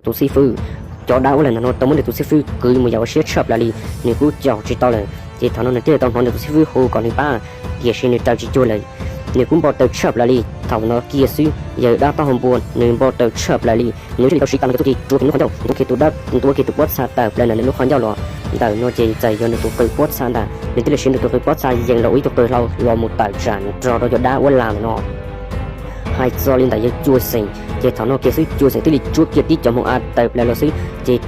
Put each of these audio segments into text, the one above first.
tus xib fwb. Cov dab uab lag ntawm no tau muab nws tus xib fwb kwv mus yam ua siab tshaj plaws li, nws kuj caum tsis tau lawm. Ces thaum no nws thiaj li tau hnov nws tus xib fwb hu kom nws pab, tiam sis nws raws tsis cuag lawm. Nws kuj npau taws tshaj plaws li. Thaum no kiag xwb yawg dab taub hau npua nws npau taws tshaj plaws li, nws thiaj li tau siv tau nws cov txuj ci rua kiag lub qhov ncauj, ntuav kiag tus dab, ntuav kiag tus pob txha tawm plaws ntawm nws lub qhov ncauj los. Ntawm no ces txawm yog nws tus qws pob txha ntag, nws thiaj li siv nws tus qws pob txha yees los ua ib tug qws hlau los mus tawm tsam nrog rau cov dab uab lag ntawm no. Hais txog li ntawm yawg Cua Xeem ces thaum no kiag xwb Cua Xeem thiaj li tsuab kiag tib cov hmoov av tawm plaws los xwb, ces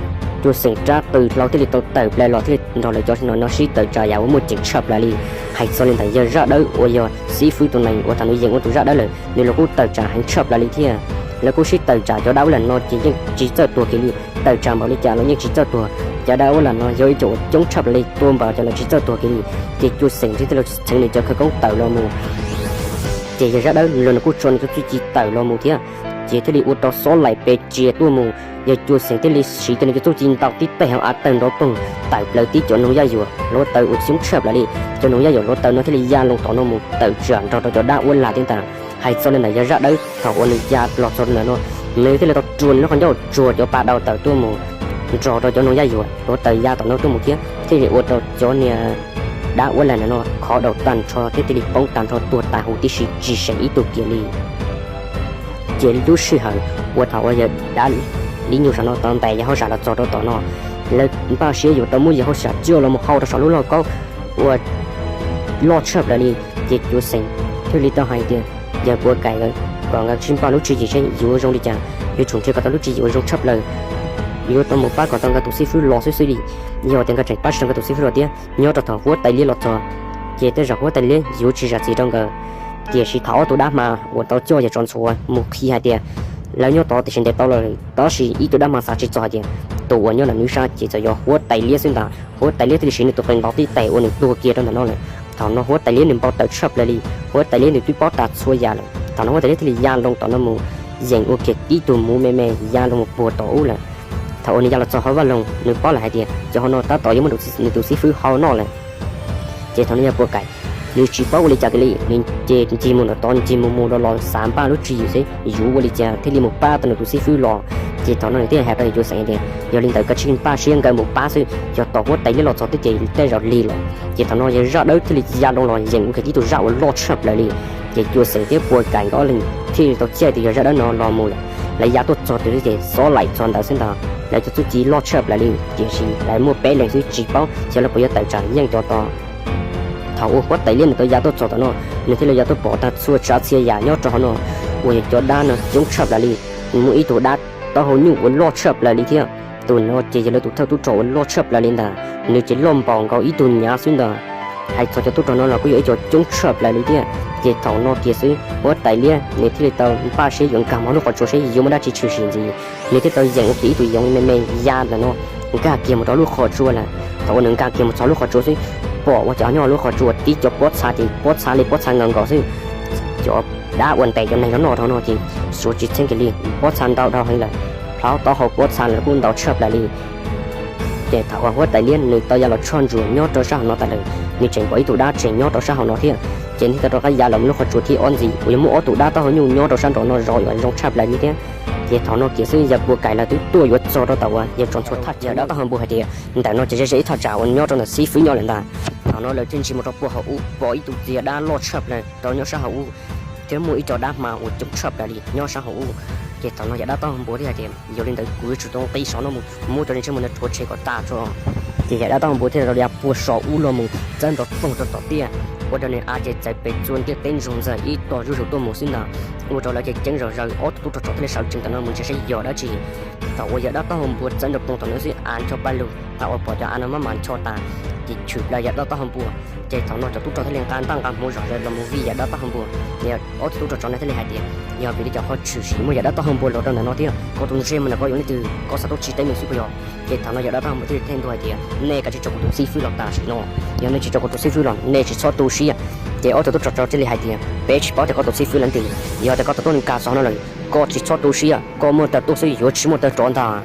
Cua Xeem rab qws hlau thiaj li tau tawm plaws los thiaj li nrog lawv cov no sib tawm tsam yam uas muaj ceem tshaj plaws li. Hais txog li ntawm yawg Zaj Dawb uas yog xib fwb tus nees uas thaum nws yees ua tus Zaj Dawb lawm nws los kuj tawm tsam heev tshaj plaws li thiab. Lawv kuj sib tawm tsam cov dab uab lag no ces yeej tsis txawj tuag kiag li, tawm tsam npaum li cas los yeej tsis txawj tuag. Cov dab uab lag no yog ib co uas coob tshaj plaws li, tua npaum cas los tsis txawj tuag kiag li. Ces Cua Xeem thiaj li txheev nws cov khawv koob tawm los mus, ces yawg Zaj Dawb los nws kuj tso nws cov txuj ci tawm los mus thiab, ces thiaj li ua rau xob laim pes tsias tuaj mus. Yawg Cua Xeem thiaj li siv kiag nws cov txuj ci ntaus tib teg hauv av tawg nrov poog tawm plaws tib cov noog yaj yuam hluav taws uas coob tshaj plaws li. Cov noog yaj yuam hluav taws no thiaj li ya loo tom no mus tawm tsam nrog rau cov dab uab lag thiab ntag. Hais txog li ntawm yawg Zaj Dawb thaum uas nws ya los txog ntawm no, nws thiaj li tau rua nws lub qhov ncauj tsuag cov pa dau tawm tuaj mus nrog rau cov noog yaj yuam hluav taws ya tom no tuaj mus thiab, thiaj li ua rau cov niag dab uab lag ntawm no khov daus tag nrho thiab thiaj li poob tag nrho tuag tas huv tib si tsis seem ib tug kiag li. Ces lub sij hawm uas thaum uas yawg dab Li Nyug saum no tau ntes yawg hauj sam los txog rau tom no, lawv npaj siab yuav tau muab yawg hauj sam coj los mus hau rau saum lub lauj kaub uas loj tshaj plaws li. Ces Cua Xeem thiaj li tau hais tias yawg Pua Kaim lawv kom nkawd tsis npaj lub tswv yim seb yuav zoo li cas, yuav tsum nrhiav kom tau lub tswv yim uas zoo tshaj plaws, yuav tau mus pab kom tau nkawd tus xib fwb los xwb xwb li. Yog tias nkawd tseem pab tsis tau nkawd tus xib fwb los thiab, nyob rau thaum huab tais liab los txog, ces tej zaum huab tais liab yuav tsis zam txim rau nkawd. Tiam sis thaum ob tug dab hma uas tau coj yawg Tsov Ntxhuav mus qhia hais tias lawv nyob tod tiam sis ntes tau lawm, tab sis ib tug dab hma xav tsis txog hais tias tus uas nyob ntawm nws sab ces txawm yog huab tais liab xwb ntag. Huab tais liab thiaj li siv nws tus qws ntaus tib teg ua nws tuag kiag rau ntawm no lawm. Thaum no huab tais liab nws npau taws tshaj plaws li, huab tais liab nws twb paub tas txhua yam lawm. Thaum no huab tais liab thiaj li ya loo tom no mus yeem ua kiag tib tug muv me me ya loo mus puag tom ub lawm. Thaum uas nws ya los txog hauv vaj loog nws paub lawm hais tias cov hauv no tab tom yuav muab nws tus xib fwb hau noj lawm. Ces thaum no yawg Pua Kaim nws tsis paub ua li cas kiag li, nws ces ncig mus ntawm tod ncig mus mus los los xav npaj lub tswv yim seb yuav ua li cas thiaj li mus pab tau nws tus xib fwb los. Ces thaum no nws thiaj hais rau yawg Cua Xeem tias yog li ntawd koj tsis npaj siab nkawd mus pab xwb, yog tos huab tais liab los txog thiab ces tej zaum lig lawm. Ces thaum no yawg Zaj Dawb thiaj li ya loo los yeem ua kiag tib tug zaj uas loj tshaj plaws li. Ces Cua Xeem thiab Pua Kaim nkawd ob leeg thiaj li tau caij tus yawg Zaj Dawb no los mus lawm. Lawv ya tuaj txog tus xwb ces xob laim txog ntawd xwb ntag. Lawv cov txuj ci loj tshaj plaws li, tiam sis lawv muaj peb leeg xwb tsis paub xyov lawv puas yuav tawm tsam yeej cov tod. Thaum uas huab tais liab nws tau ya tuaj txog tom no, nws thiaj li ya tuaj pom tag txhua tsav txhia yam nyob rau hauv no uas yog cov dab no coob tshaj plaws li. Muaj ib tug dab taub hau nyuj uas loj tshaj plaws li thiab. Tus no ces yog lawv tus thawj tub rog uas loj tshaj plaws li ntag, nws ces loj npaum nkaus ib tug nyav xwb ntag. Hais txog cov tub rog no los kuj yog ib co coob tshaj plaws li thiab. Ces thaum no kiag xwb huab tais liab nws thiaj li tau npaj siab yuav nkag mus lub qhov tsua seb yuav muaj dab tsi tshwm sim ntxiv. Nws thiaj tau yeem ua kiag ib tug yoov me me ya ntawm no nkag kiag mus rau lub qhov tsua lawm. Thaum uas nws nkag kiag mus txog lub qhov tsua xwb, pom ua cas nyob lub qhov tsua tib co pob txha ces pob txha li pob txha nkaus nkaus xwb. Cov dab uas ntes cov neeg los noj rau no ces suav tsis txheeb kiag li, pob txha ntau dhau heev lawm, plhaub taub hau pob txha los kuj ntau tshaj plaws li. Ces thaum uas huab tais liab nws tau ya los tshoj ntsuas nyob rau sab hauv no tas lawm, nws tseem pom ib tug dab tseem nyob rau sab hauv no thiab. Ces nws thiaj tau rov qab ya los mus lub qhov tsua thib ob ntxiv uas yuav muaj ob tug dab taub hau nyuj nyob rau sab nraum no zov yuav zoo tshaj plaws li thiab. Ces thaum no kiag xwb yawg Pua Kaim lawv twb tuaj yuav txog rau tom uas yawg Txoos Txhua thaj, yawg dab taub hau npua hais tias ntawm no ces ze ze ib thaj tsam uas nyob rau ntawm xib fwb nyob lawm ntag. Thaum no lawv thiaj ntsia mus rau puag hauv ub pom ib tug txiag dab loj tshaj plaws rau nyob sab hauv ub, thiab muaj ib co dab hma uas coob tshaj plaws li nyob sab hauv ub. Ces thaum no yawg dab taub hau npua thiaj hais tias yog li ntawd kuv yuav tsum tau nqis saum no mus muab cov neeg tshiab mus ntawd rhuav tshem kom tas tso. Ces yawg dab taub hau npua thiaj li ya puag saum ub los mus txawb nrov poog rau tom tiaj, ua rau nws av ces txawv pes txua ntiaj teb ntsoog ntxaws ib tog zuj zus tuaj mus xwb ntag. Ua rau lawv ces ceeb zom zaws, ob tug tub rog tsov thiaj li sawv tsees tom no mus ntsia saib yog dab tsi. Thaum uas yawg dab taub hau npua txawb nrov poog tom no xwb av ncho paj lug, thaum uas pom cov av no mab mam ncho tas, ces tshwm plaws yawg dab taub hau npua. Ces thaum no cov tub rog thiaj li nqa ntaj nqa hmuv zom zaws los mus vij yawg dab taub hau npua. Ob tug tub rog tsov no thiaj li hais tias yog vim li cas qhov tshwm sim muaj yawg dab taub hau npua los rau ntawm no thiab, koj tus ntsej muag ntawm koj yog leej twg, koj xav tuaj tsis teeb meem xwb puas yog? Ces thaum no yawg dab taub hau npua thiaj li teb ntua hais tias nej kav tsij tso kuv tus xib fwb los tam sim no, yog nej tsis tso kuv tus xib fwb los nej tsis txhob tu siab. Ces ob tug tub rog tsov thiaj li hais tias peb tsis paub tias koj tus xib fwb leej twg, yog tias koj tau tuaj nkag txog no lawm koj tsis txhob tu siab, koj muaj tawg tuaj xwb yuav tsis muaj tawg rov ntag.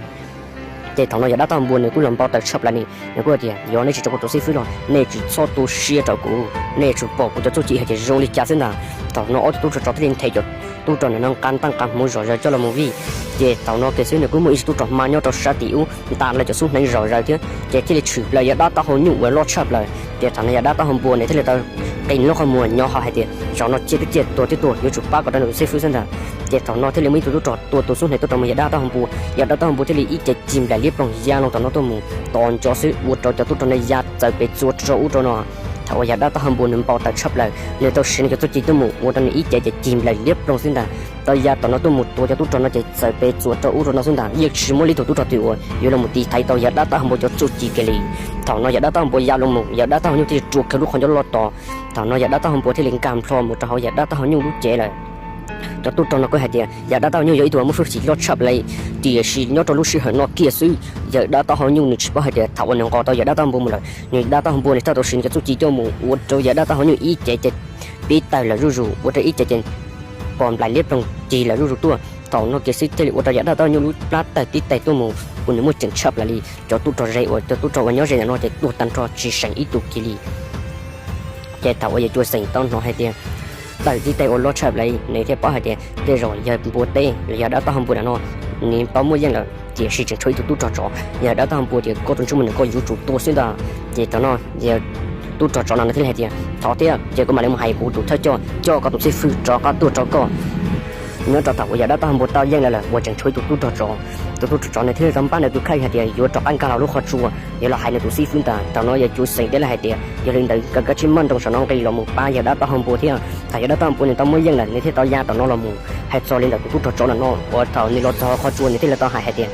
Ces thaum no yawg dab taub hau npua nws kuj los npau taws tshaj plaws li, nws kuj tias yog nej tsis tso kuv tus xib fwb los nej tsis txhob tu siab rau kuv, nej yuav tsum pom kuv cov txuj ci hais tias zoo li cas xwb ntag. Thaum no ob tug tub rog tsov thiaj li nthe cov tub rog ntawm no nqa ntaj nqa hmuv zom zaws coj los mus vij. Ces thaum no kiag xwb nws kuj muaj ib tug tub rog hma nyob rau sab tim ub nta lawv cov xub hneev zom zaws thiab, ces thiaj li tshwm plaws yav dab taub hau nyuj uas loj tshaj plaws. Ces thaum no yav dab taub hau npua nws thiaj li tau qi nws lub qhov muag nyo hais tias, zaum no ciaj twb ciaj, tuag twb tuag, yuav tsum pab kom tau nws tus xib fwb xwb ntag. Ces thaum no thiaj li muaj ib tug tub rog tua tus xub hneev tuaj rau mus yav dab taub hau npua, yav dab taub hau npua thiaj li ib ce cig nplaim liab ploog ya loo tom no tuaj mus tos nco xwb ua rau cov tub rog no ya txawm pes txuas rau ub rau no. Thaum uas yav dab taub hau npua nws npau taws tshaj plaws, nws tau siv nws cov txuj ci tuaj mus ua rau nws ib ce ces cig nplaim liab ploog xwb ntag. Tau ya tom no tuaj mus tua cov tub rog no ces txawm pes txuas rau ub rau no xwb ntag, yeej tsis muaj ib tug tub rog twg uas yuav los mus tiv thaiv tau yav dab taub hau npua cov txuj ci kiag li. Thaum no yav dab taub hau npua ya loo mus, yav dab taub hau nyuj thiaj li rua kiag lub qhov ncauj loj tos. Thaum no yav dab taub hau npua thiaj li nkag nplho mus rau hauv yav dab taub hau nyuj lub cev lawm. Cov tub rog no kuj hais tias yav dab taub hau nyuj yog ib tug muaj hwj chim loj tshaj plaws, tiam sis nyob rau lub sij hawm no kiag xwb, yav dab taub hau nyuj nws tsis paub hais tias thaum uas nws nqos tau yav dab taub hau npua mus lawm, nws dab taub hau npua nws thiaj tau siv nws cov txuj ci tuaj mus ua rau yav dab taub hau nyuj ib ce ces pib tawg lawm zuj zus, ua rau ib ce ces pom nplaim liab ploog cig lawm zuj zus tuaj. Thaum no kiag xwb thiaj li ua rau yav dab taub hau nyuj lub plab tawg tib teg tuaj mus uas nws muaj ceem tshaj plaws li. Cov tub rog ze uas cov tub rog uas nyob ze ntawm no ces tuag tag nrho tsis seem ib tug kiag li. Ces thaum uas yawg Cua Xeem tau hnov hais tias tawg tib teg uas loj tshaj plaws li, nws thiaj paub hais tias tej zaum yawg npua teb los yog dab taub hau npua ntawm no nws tau muaj yeej lawm, tiam sis tseem tshuav ib tug tub rog tsov, yog dab taub hau npua tias koj tus ntsej muag ntawm koj yuav tsum tuag xwb ntag. Ces thaum no yawg tub rog tsov no nws thiaj li hais tias thov thiab ces koj mam li mus hais kuv tus thawj coj coj koj tus xib fwb rov qab tuaj rau koj. Nyob rau thaum uas yawg dab taub hau npua tau yeej lawm lawm uas tseem tshuav ib tug tub rog tsov, tus tub rog tsov nws thiaj li tau npaj nws tus kheej hais tias yuav rov qab nkag los lub qhov tsua yuav los hais nws tus xib fwb ntag. Thaum no yawg Cua Xeem thiaj li hais tias yog li ntawd koj kav tsij maj nroos saum no nqis los mus pab yawg dab taub hau npua thiab. Thaum yawg dab taub hau npua nws tau muaj yeej lawm nws thiaj tau ya tom no los mus hais txog li ntawm tus tub rog tsov ntawm no uas thaum nws los txog qhov tsua nws thiaj li tau hais hais tias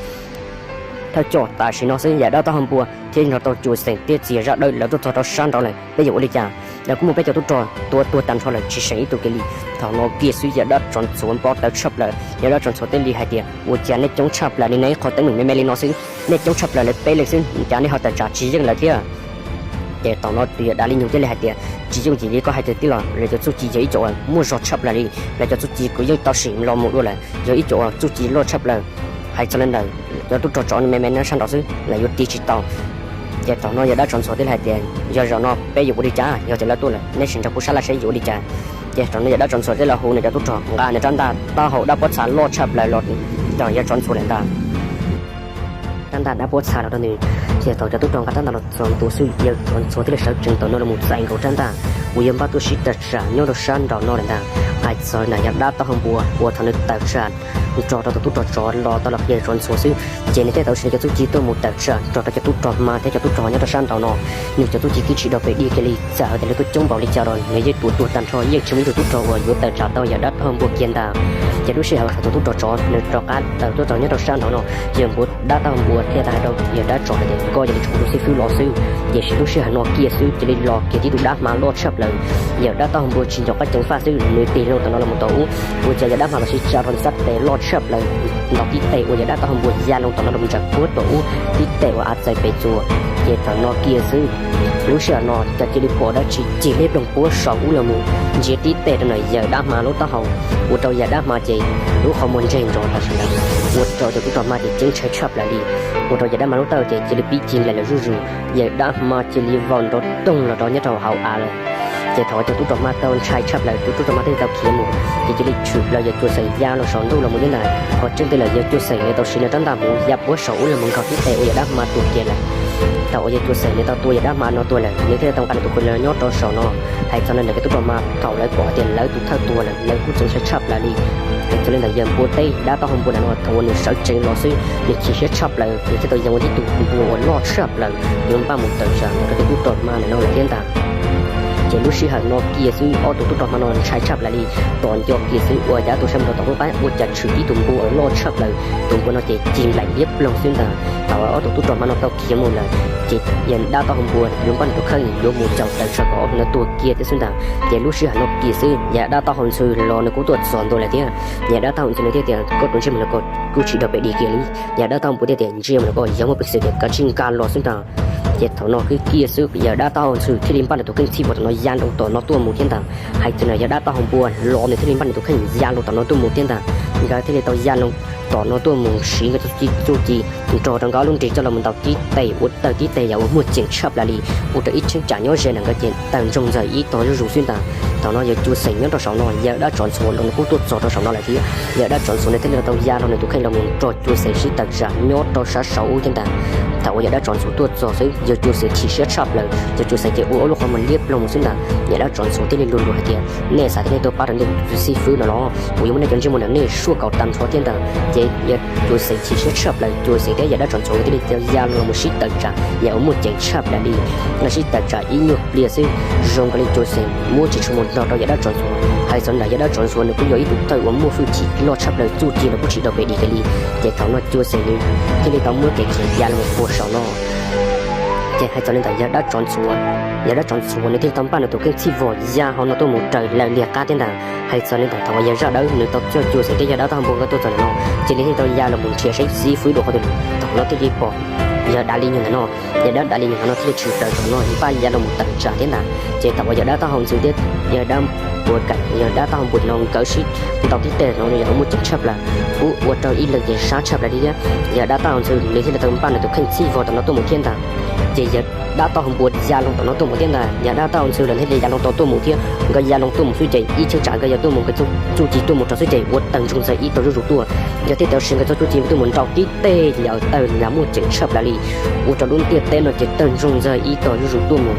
thawj coj, tam sim no xwb yawg dab taub hau npua thiab nrog rau Cua Xeem thiab txiv yawg zaj dawb lawv tuaj txog rau sab nraud lawm, peb yuav ua li cas? Lawv kuj muaj peb cov tub rog tua tuag tag nrho lawm tsis seem ib tug kiag li. Thaum no kiag xwb yawg dab tsov ntxhuav npau taws tshaj plaws, yawg dab tsov ntxhuav thiaj li hais tias ua cas nej coob tshaj plaws li, nej qhov teeb meem me me li no xwb nej coob tshaj plaws li, peb leeg xwb cas nej ho tawm tsam tsis yeej lawv thiab? Ces thaum no tus yawg dav li nyoog thiaj li hais tias tsis yooj yim li koj hais tiag tiag los lawv cov txuj ci yog ib co uas muaj zog tshaj plaws li, lawv cov txuj ci kuv yeej tau sim los mus dua lawm, yog ib co uas txuj ci loj tshaj plaws. Hais txog li ntawm cov tub rog tsov me me nyob sab nraud xwb lawv yuav tiv tsis tau. Ces thaum no yawg dab tsov ntxhuav thiaj li hais tias yog zaum no peb yuav ua li cas? Yog tias lawv tuaj lawm nej sim nrog kuv sab laj saib yuav ua li cas. Ces thaum no yawg dab tsov ntxhuav thiaj li hu nws cov tub rog nqa nws rab ntaj taub hau dab pob txha loj tshaj plaws los rau yawg tsov ntxhuav lawm ntag. Rab ntaj dab pob txha los rau nws. Ces thaum cov tub rog nqa rab ntaj los txog ntua xwb yawg tsov ntxhuav thiaj li sawv tsees thaum no los mus txais nkaus rab ntaj uas yawg npaj tuaj sib tawm tsam nyob rau sab nraum no lawm ntag. Hais txog ntawm yawg dab taub hau npua uas thaum nws tawm tsam nrog rau tus tub rog tsov los tau los qhia tsov ntxhuav xwb, ces nws thiaj tau siv cov txuj ci tuaj mus tawm tsam nrog rau cov tub rog hma thiab cov tub rog nyob rau sab nraum no. Nws cov txuj ci twb tsis dau pes dig kiag li, txawm hais tias lawv tuaj coob npaum li cas los nws yeej tuaj tuag tag nrho yeej tsis muaj ib tug tub rog uas yuav tawm tsam tau yawg dab taub hau npua kiag ntag. Ces lub sij hawm thaum tus tub rog tsov nws rov qab tawm tuaj txog nyob rau sab nraum no, yawg npua dab taub hau npua thiaj tau hais rau yawg dab tsov hais tias koj cia li tsum kuv tus xib fwb los xwb. Tiam sis lub sij hawm no kiag xwb cia li los kiag tib tug dab hma loj tshaj plaws. Yawg dab taub hau npua tsis nco qab ceev faj xwb nws tig loo tom no los mus tom ub, ua cas yawg dab hma los sib tsa rau nws sab tes loj tshaj plaws, ntaus tib tes uas yawg dab taub hau npua ya loo tom no los mus ntsaws puag tom ub, tib tes uas av txawm pes txuas. Ces thaum no kiag xwb, lub sij hawm no cas cia li pom dab tsi cig liab ploog puag saum ub los mus ntsia tib tes rau ntawm yawg dab hma lub taub hau, ua rau yawg dab hma ces lub qhov muag ntseg nrov tam sim ntawd, ua rau cov tub rog hma ces ceeb ntshai tshaj plaws li, ua rau yawg dab hma lub taub hau ces cia li pib cig nplaim lawm zuj zus. Yawg dab hma cia li vau nrov toog los rau nyob rau hauv av lawm. Ces thaum cov tub rog hma tau ntshai tshaj plaws, cov tub rog hma thiaj li tau khiav mus, ces cia li tshwm plaws yawg Cua Xeem ya los saum ntuj los mus nyob ntawd. Qhov tseeb tiag lawm yawg Cua Xeem nws tau siv nws rab ntaj mus ya puag saum ub los mus nkaug tib tes uas yawg dab hma tuag kiag lawm. Thaum uas yawg Cua Xeem nws tau tua yawg dab hma no tuag lawm, nws thiaj li tau nqa nws tus qhua los nyob rau saum no. Hais txog ntawm cov tub rog hma thaum lawv pom tias lawv tus thawj tuag lawm, lawv kuj txaus ntshai tshaj plaws li. Hais txog li ntawm yawg npua teb dab taub hau npua ntawm no thaum uas nws sawv tsees los xwb nws chim siab tshaj plaws, nws thiaj tau yees ua tib tug npua uas loj tshaj plaws yuav npaj mus tawm tsam rau cov tub rog hma ntawm no lawm thiab ntag. Ces lub sij hawm no kiag xwb ob tug tub rog hma no ntshai tshaj plaws li, tos nco kiag xwb ua cas tus sab nraud tom qub qaib ua cas tshwm tib tug npua uas loj tshaj plaws, tus npua no ces cig nplaim liab ploog xwb ntag. Thaum ob tug tub rog hma no tau khiav mus lawm, ces yawg dab taub hau npua yuav npaj nws tus kheej yuav mus caum tawm tsam kom ob tug no tuag kiag thiab xwb ntag. Ces lub sij hawm no kiag xwb yawg dab taub hau ntxhw los nws kuj tuaj txog ntua lawm thiab. Yawg dab taub hau ntxhw nws thiaj tias koj tus ntsej muag no kuj tsis dau pes dig kiag li. Yawg dab taub hau npua thiaj tias ntsej muag no koj yog muaj peev xwm tias kav tsij nkag los xwb ntag. Ces thaum no kiag xwb yawg dab taub hau ntxhw thiaj li npaj nws tus kheej txhij puag tom no ya loo tom no tuaj mus thiab ntag. Hais txog ntawm yawg dab taub hau npua los nws thiaj li npaj nws tus kheej ya loo tom no tuaj mus thiab ntag. Nkawd thiaj li tau ya loo tom no tuaj mus siv nkawd txuj ci nrog rau nkawd ob lub nrig coj los mus ntaus tib tes ua tawg tib tes yam uas muaj ceem tshaj plaws li, ua rau ib cheeb tsam nyob ze ntawm nkawd ces tawg ntsoog ntxaws ib tog zuj zus xwb ntag. Thaum no yawg Cua Xeem nyob rau saum no, yawg dab tsov ntxhuav los nws kuj tuaj txog rau saum no lawm thiab. Yawg dab tsov ntxhuav nws thiaj li tau ya los nws tus kheej los mus nrog Cua Xeem sib tawm tsam nyob rau sab saud ub thiab ntag. Thaum uas yawg dab tsov ntxhuav tuaj txog xwb, yawg Cua Xeem chim siab tshaj plaws, yawg Cua Xeem ces ua ob lub qhov muag liab ploog mus xwb ntag. Yawg dab tsov ntxhuav thiaj li luag luag hais tias, nej xav tias nej tuaj pab rau nej tus xib fwb no los? Kuv yuav muab nej cov ntsej muag ntawm nej suaj kaus tag nrho thiab ntag. Ces yawg Cua Xeem chim siab tshaj plaws, Cua Xeem thiab yawg dab tsov ntxhuav thiaj li tau ya los mus sib tawm tsam yam uas muaj ceem tshaj plaws li. Los sib tawm tsam ib nyuag pliag xwb, zoo nkaus li Cua Xeem muab tsis tshua mus nrog rau yawg dab tsov ntxhuav. Hais txog ntawm yawg dab tsov ntxhuav nws kuj yog ib tug thawj uas muaj hwj chim loj tshaj plaws, txuj ci los kuj tsis daus pes dis kiag li. Ces thaum no Cua Xeem nws thiaj li tau muab kev khiav ya los mus puag saum no. Ces hais txog li ntawm yawg dab tsov ntxhuav, yawg dab tsov ntxhuav nws thiaj li tau npaj nws tus kheej txhij vog ya hauv no tuaj mus raws lawv liag qab thiab ntag. Hais txog li ntawm thaum uas yawg zaj dawb nws tau coj Cua Xeem thiab yawg dab taub hau npua nkawd tuaj txog ntawm no, ces nws thiaj li tau ya los mus nrhiav saib xib fwb dua qhov twg. Thaum no thiaj li pom yawg dav li nyuag ntawm no, yawg dab dav li nyuag ntawm no thiaj li tshwm plaws saum no npaj ya los mus tawm tsam thiab ntag. Ces thaum uas yawg dab taub hau ntxwv thiab yawg dab npua kam, yawg dab taub hau npua no nkawd sib ntaus tib teg no yog muaj ceem tshaj plaws, ub ua rau ib leeg ces sab tshaj plaws li thiab. Yawg dab taub hau ntxwv nws thiaj li tau npaj nws tus kheej txhij vog tom no tuaj mus thiab ntag. Ces yawg dab taub hau npua ya loo tom no tuaj mus thiab ntag, yawg dab taub hau ntxwv lawv thiaj li ya loo tom tuaj mus thiab. Nkawd ya loo tuaj mus xwb ces ib cheeb tsam nkawd yuav tuaj mus nkawd txuj ci tuaj mus rau xwb ces ua tawg ntsoog ntxawg ib tog zuj zus tuaj. Yog thiaj tau siv nkawd txoj txuj ci tuaj mus nrau tib teg ces yawg tawg lam muaj ceem tshaj plaws li, ua rau lub ntiaj teb no ces tawg ntsoog ntxawg ib tog zuj zus tuaj mus.